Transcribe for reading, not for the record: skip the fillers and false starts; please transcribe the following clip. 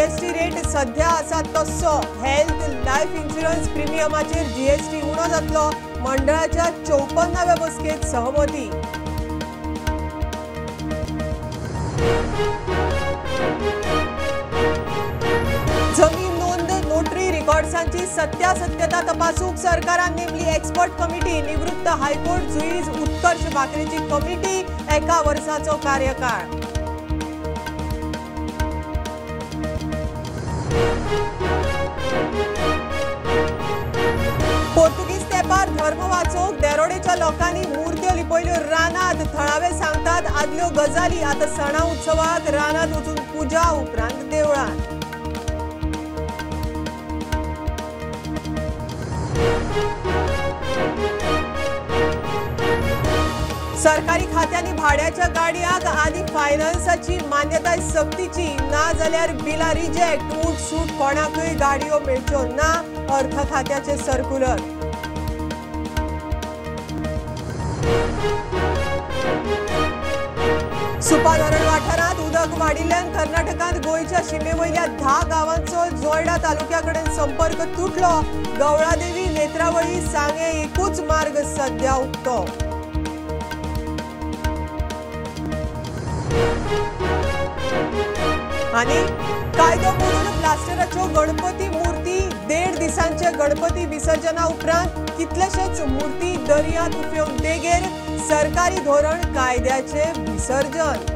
GST rate सध्या आसा तस्सो। Health life insurance प्रिमियमाचेर GST उणो जातलो। मंडळाच्या 54व्या बसकेत सहमती। जमीन नोंद नोटरी रिकॉर्ड्सांची सत्यासत्यता तपासूंक सरकारान नेमली एक्सपर्ट कमिटी। निवृत्त हायकोर्ट जुईज उत्कर्ष भाकरेची कमिटी एका वर्साचो कार्यकाळ। पोर्तुगीज तेपार धर्म वाचोवंक देरोडेच्या लोकांनी मूर्त्यो लिपयल्यो रानात। थळावे सांगतात आदल्यो गजाली आतां सणा उत्सवाक रानात वचून पुजा उपरांत देवळांत। सरकारी खात्यांनी भाड्याच्या गाडयांक आनी फायनान्साची मान्यताय सक्तीची, ना जाल्यार बिलां रिजेक्ट। ऊट सूट कोणाकूय गाडयो मेळच्यो ना, अर्थ खात्याचे सर्क्युलर। सुपा धरण वाठारांत उदक वाडिल्ल्यान कर्नाटकांत गोंयच्या शिमे वयल्या 10 गांवांचो जोयडा तालुक्या कडेन संपर्क तुटलो। गवळादेवी नेत्रावळी सांगे एकूच मार्ग सध्या उक्तो। आनी कायदो मोडून प्लास्टराच्यो गणपती मूर्ती 1.5 दिसांचे गणपती विसर्जना उपरांत कितलेशेच मूर्ती दर्यांत उपयोग देगेर। सरकारी धोरण कायद्याचे विसर्जन।